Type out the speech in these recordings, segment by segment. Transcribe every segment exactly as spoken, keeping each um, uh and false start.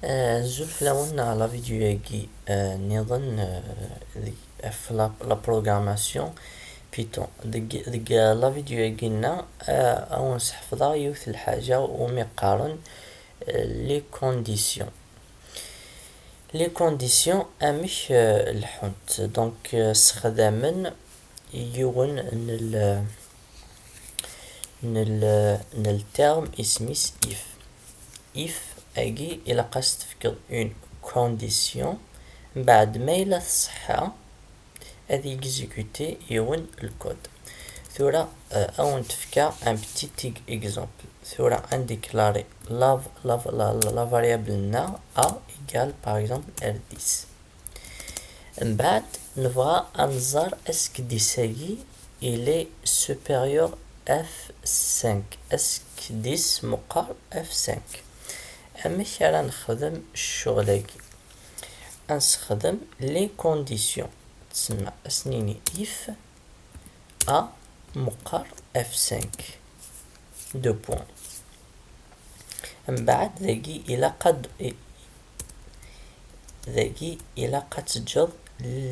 Azul fell-awen, neɣ la vidéo-agi, euh, niḍen, euh, deg, ɣef la, la programmation Python. Deg, deg, euh, la vidéo-agi-nneɣ, euh, ad wen-sḥefḍeɣ yiwet n lḥaǧa umi qqaren, euh, les conditions. Les conditions, amek, euh, lḥunt. Donc, euh, ssexdamen yiwen n l-, n l-, n lterm isem-is if. If agi ilaq ad s-tefkeḍ une condition, mbeɛd ma yella tṣeḥḥa, ad yegzikuti yiwen lkod. Tura, euh, ad wen-d-fkeɣ un petit eg-, exemple. Tura ad ndéclarer la, la, la, la, la variable-nneɣ a égale, par exemple, r dix. Mbeɛd nebɣa ad nẓer est-ce que dix-agi il est supérieur f cinq, est-ce que dix meqqer f cinq. Amek ara nexdem ccɣel-agi? Ad nessexdem les conditions. Tsemma ad s-nini if a meqqer f cinq, deux points. Mbeɛd dagi ilaq ad, i-, dagi ilaq ad teǧǧeḍ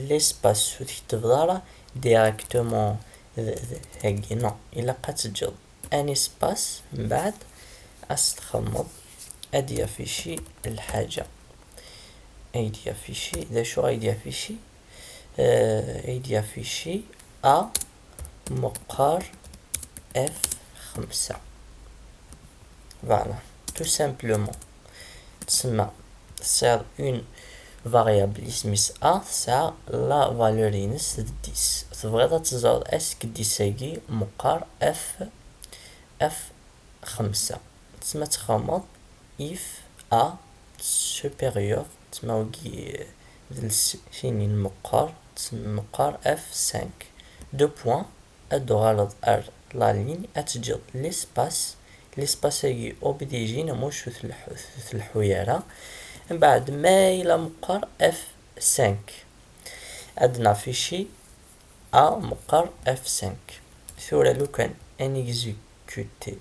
l'espace, ur tketbeḍ ara directement d-, d-, dagi, non, ilaq ad teǧǧeḍ un espace, mbeɛd ad s-txemmeḍ ad d-yafici lḥaǧa. Ad d-yafici, d acu ad d-yafici? Euh, ad d-yafici a meqqer f xemsa. Voilà, tout simplement. Tsemma tesɛiḍ une variable isem-is a, tesɛa la valeur-ines d dix. Tebɣiḍ ad teẓreḍ est-ce que dix-agi meqqer f, f xemsa. Tsemma txemmeḍ if a supérieur, tsemma wagi d lsini meqqer, meqqer f cinq. Deux points, ad d-tuɣaleḍ ar la ligne, ad teǧǧeḍ l'espace, l'espace-agi obligé, ma ur tleḥḥu, ur tleḥḥu ara. Mbeɛd ma yella meqqer f cinq, ad d-nafici a meqqer f cinq. Tura lukan ad nexzikuti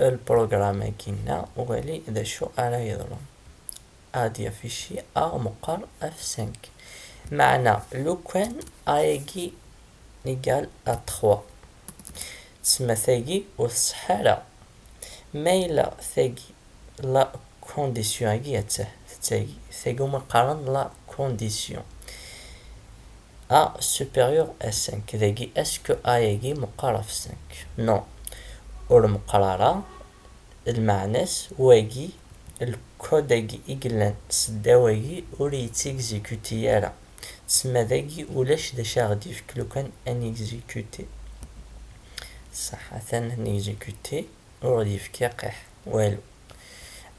lprogram-agi-nneɣ, wali d acu ara yeḍrun. Ad d-yafici a meqqer f cinq. Meɛna lukan a-agi égal à trois, tsemma tagi ur tṣeḥḥa ara. Ma yella tagi la condition-agi, attah, tagi, tagi umi qqaren la condition. A supérieur à cinq. Dagi, est-ce que a-agi meqqer ɣef cinq? Non. Ur meqqer ara. Lmeɛna-s, wagi, lkod-agi i yellan seddaw-agi ur yettexzikuti ara. Tsemma dagi ulac d acu ara ɣ-d-yefk lukan ad nexzikuti. Ṣṣeḥ, atan ad nexzikuti. Ur ɣ-d-yefki aqiḥ, walu.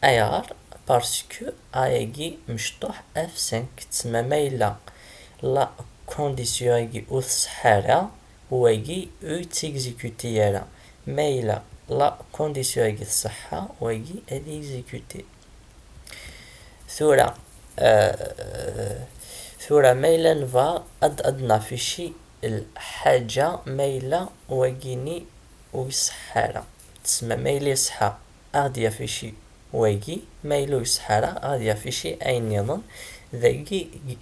Ayɣer? Parce que a-agi mecṭuḥ f cinq, tsemma ma yella la condition-agi ur tṣeḥḥa ara, wagi ur yettexzikuti ara. Ma yella la condition-agi tṣeḥḥa, wagi ad yexzikuti. Tura, euh, tura ma yella nebɣa ad, ad nafici lḥaǧa, ma yella wagi-ni ur iṣeḥḥa ara. Tsemma ma yella iṣeḥḥa, a ɣ-d-yafici wagi, ma yella ur iṣeḥḥa ara, a ɣ-d-yafici ayen nniḍen. Dagi, g-,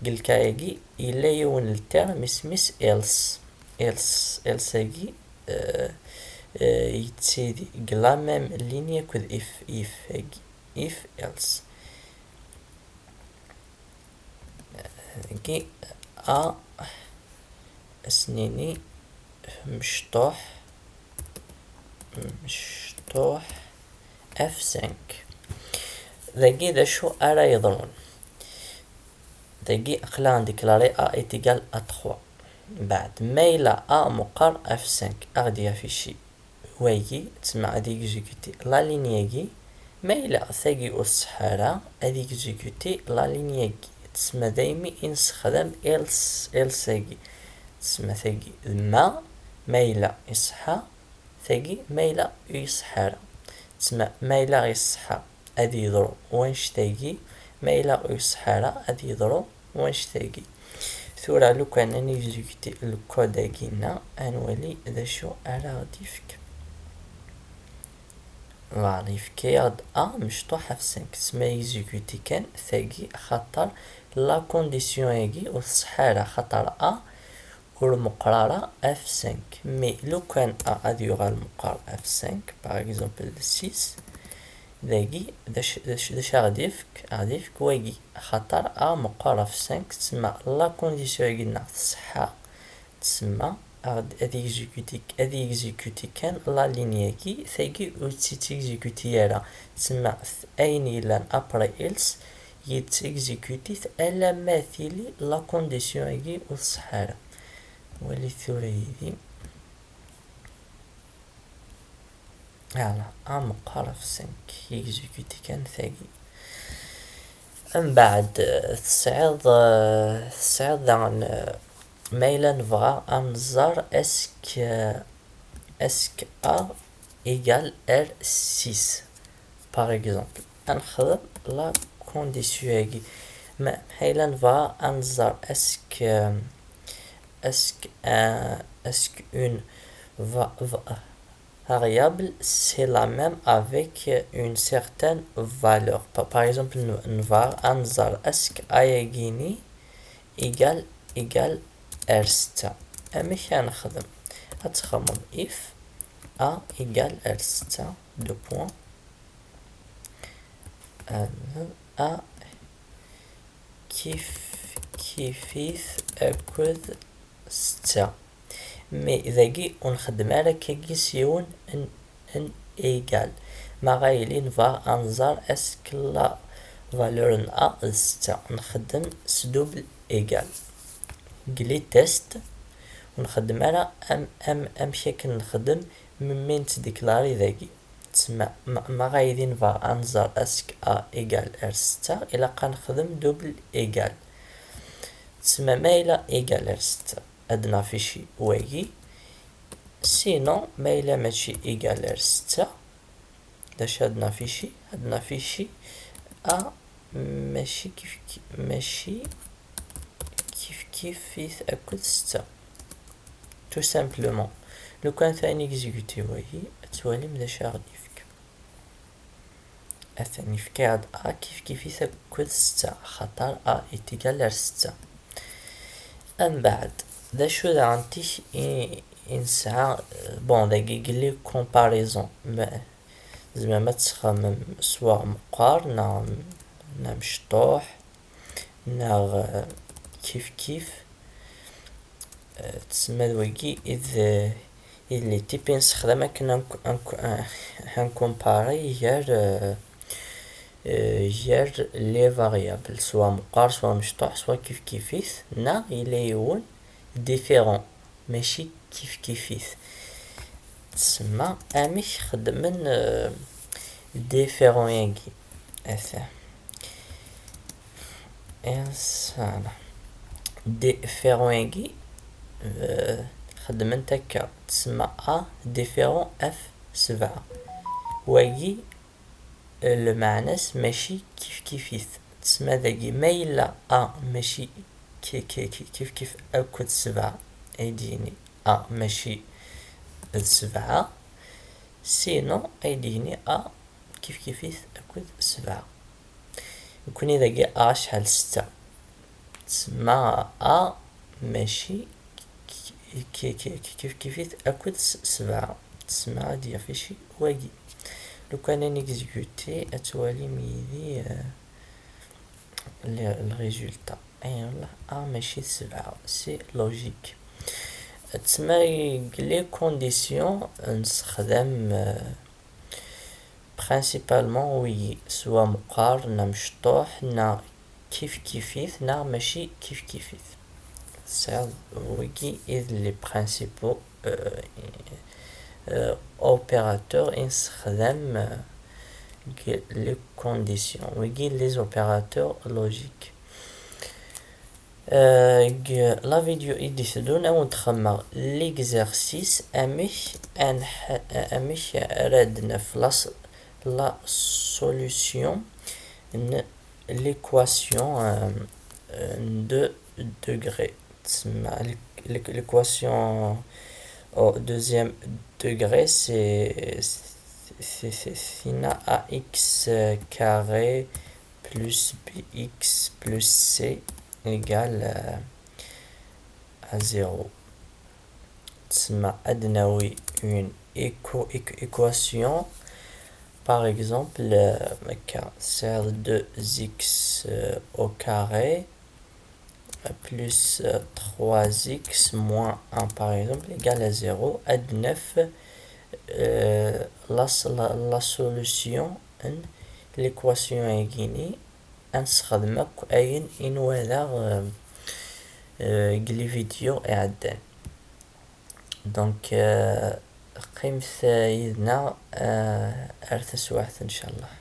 g-, lka-agi, yella yiwen lterm isem-is else. Else, else-agi, euh, euh, yettili deg la même ligne akked if, if-agi, if else. Dagi a s-nini mecṭuḥ, mecṭuḥ f cinq. Dagi d acu ara yeḍrun? Dagi aql-aɣ ndéclarer a est égal à trois. Mbeɛd ma yella a meqqer f cinq, a ɣ-d-yafici wagi, tsemma ad yexzikuti la ligne-agi. Ma yella tagi ur tṣeḥḥa ara, ad yexzikuti la ligne-agi. Tsemma daymi i nessexdam else, else-agi. Tsemma tagi d ma, ma yella iṣeḥḥa, tagi ma yella ur iṣeḥḥa ara. Tsemma ma yella iṣeḥḥa, ad yeḍru wanect-agi, ma yella ur iṣeḥḥa ara, ad yeḍru wanect-agi. Tura lukan ad nexzikuti lkod-agi-nneɣ, ad nwali d acu ara ɣ-d-yefk. Voilà, yefka-yaɣ-d A mecṭuḥ ɣef cinq, tesma exécuter kan tagi, axaṭer la condition-agi ur tṣeḥḥa ara, axaṭer A ur meqqer ara ɣef cinq. Mais lukan A ad yuɣal meqqer ɣef cinq, par exemple six, dagi d acu, d acu, d acu aɣ-d-yefk? Aɣ-d-yefk wagi, axaṭer A meqqer ɣef cinq, tesma la condition-agi-nneɣ tṣeḥḥa. Tsemma aɣ-d ad yegzikuti, ad yegzikuti kan la ligne-agi, tagi ur tt-yettegzikuti ara. Tsemma ayen yellan après else yettegzikuti-t alamma tili la condition-agi ur tṣeḥḥa ara. Wali tura yid-i. Voilà, ameqqar ɣef cinq, yegzikuti kan tagi. Mbeɛd, eh, tesɛiḍ, eh, tesɛiḍ daɣen, eh, ma yella nebɣa ad nẓer est-ce que, eh, est-ce que A égal R six, par exemple. Ad nexdem la condition-agi. Ma, ma yella nebɣa ad nẓer est-ce que, est-ce que, euh, est-ce qu'une va-, va-, variable, c'est la même avec une certaine valeur. Pa-, par exemple, n-, nebɣa ad nẓer est-ce que A-yagi-ni égal, égal R setta. Amek ara nexdem? Ad txedmeḍ if A égal R setta, deux points, A kif kif-it akked setta. Mais dagi ur nxeddem ara akkagi s yiwen n, n égal. Ma ɣa yili nebɣa ad nẓer est-ce que la valeur n A d setta, nxeddem s double égal. Deg les tests ur nxeddem ara am, am, amek akken nxeddem mi, mi nettdiklari dagi. Tsemma, ma, ma ɣa yili nebɣa ad nẓer est-ce que A égal R setta, ilaq ad nexdem double égal. Tsemma ma yella égal R setta, ad nafici wagi. Sinon, ma yella mačči égal R setta, d acu ad nafici? Ad nafici A mačči kif ki-, mačči kif kif-it akked setta. Tout simplement. Lukan atan yegzikuti wagi, ad twalim d acu aɣ-d-yefk. Atan yefka-aɣ-d A kif kif-it akked setta, axaṭer A est égal ar setta. Mbeɛd, d acu daɣen tik i, i nesɛa, bon, dagi deg les comparaisons, ma, tzemrem ad txemmem s wa meqqar, neɣ, neɣ mecṭuḥ, neɣ, eh, kif kif. Eh, tsemma d wagi i d, i d les types i nessexdam akken ad nk-, ad nk-, ad nkumpari gar, eh, eh, gar les variables, swa meqqar, swa mecṭuḥ, swa kif kif-it, neɣ yella yiwen différent, mačči kif kif-it. Tsemma amek xeddmen, eh, différents-agi. Ata. Yes, voilà. Différents-agi, eh, xeddment akka. Tsemma A différent F sebɛa. Wagi, eh, lmeɛna-s mačči kif kif-it. Tsemma dagi ma yella A mačči ki-, ki-, ki-, kif kif akked sebɛa, ay d-yini A mačči d sebɛa. Sinon, ay d-yini A kif kif-it akked sebɛa. Nekkni dagi A acḥal? Setta. Tsemma A mačči k-, k-, k-, kif kif-it akked s-, sebɛa. Tsemma ad d-yafici wagi. Lukan ad negzikuti, ad twalim yid-i, eh, le, le résultat. Aywa, A mačči d sebɛa. C'est logique. Tsemma deg les conditions nessexdam, eh, principalement wigi, swa meqqar, neɣ mecṭuḥ, neɣ kif kif-it, neɣ mačči kif kif-it. Tesɛiḍ wigi i d les principaux, euh, euh, opérateurs i nessexdam, euh, deg les conditions. Wigi les opérateurs logiques. Euh, deg la vidéo i d-iteddun, ad wen-d-xemmeɣ l'exercice, amek ad nḥ-, amek ara d-naf la s-, la solution n l'équation, euh, euh, n deux degrés. Tsemma l'é-, l'é-, l'équation au deuxième degré, c'est, c'est, Tinna ax carré plus bx plus c égale euh, à zéro. Tsemma ad nawi une équation, par exemple, euh, k c'est deux x euh, au carré plus trois x moins un, par exemple, égale à zéro, ad naf euh, la, la, la solution n l'équation-agi-ni, ad nessexdem akk ayen i nwala euh, euh, deg les vidéos iɛeddan. Donc, euh, qqimet yid-neɣ euh, ar taswiɛt, inchallah.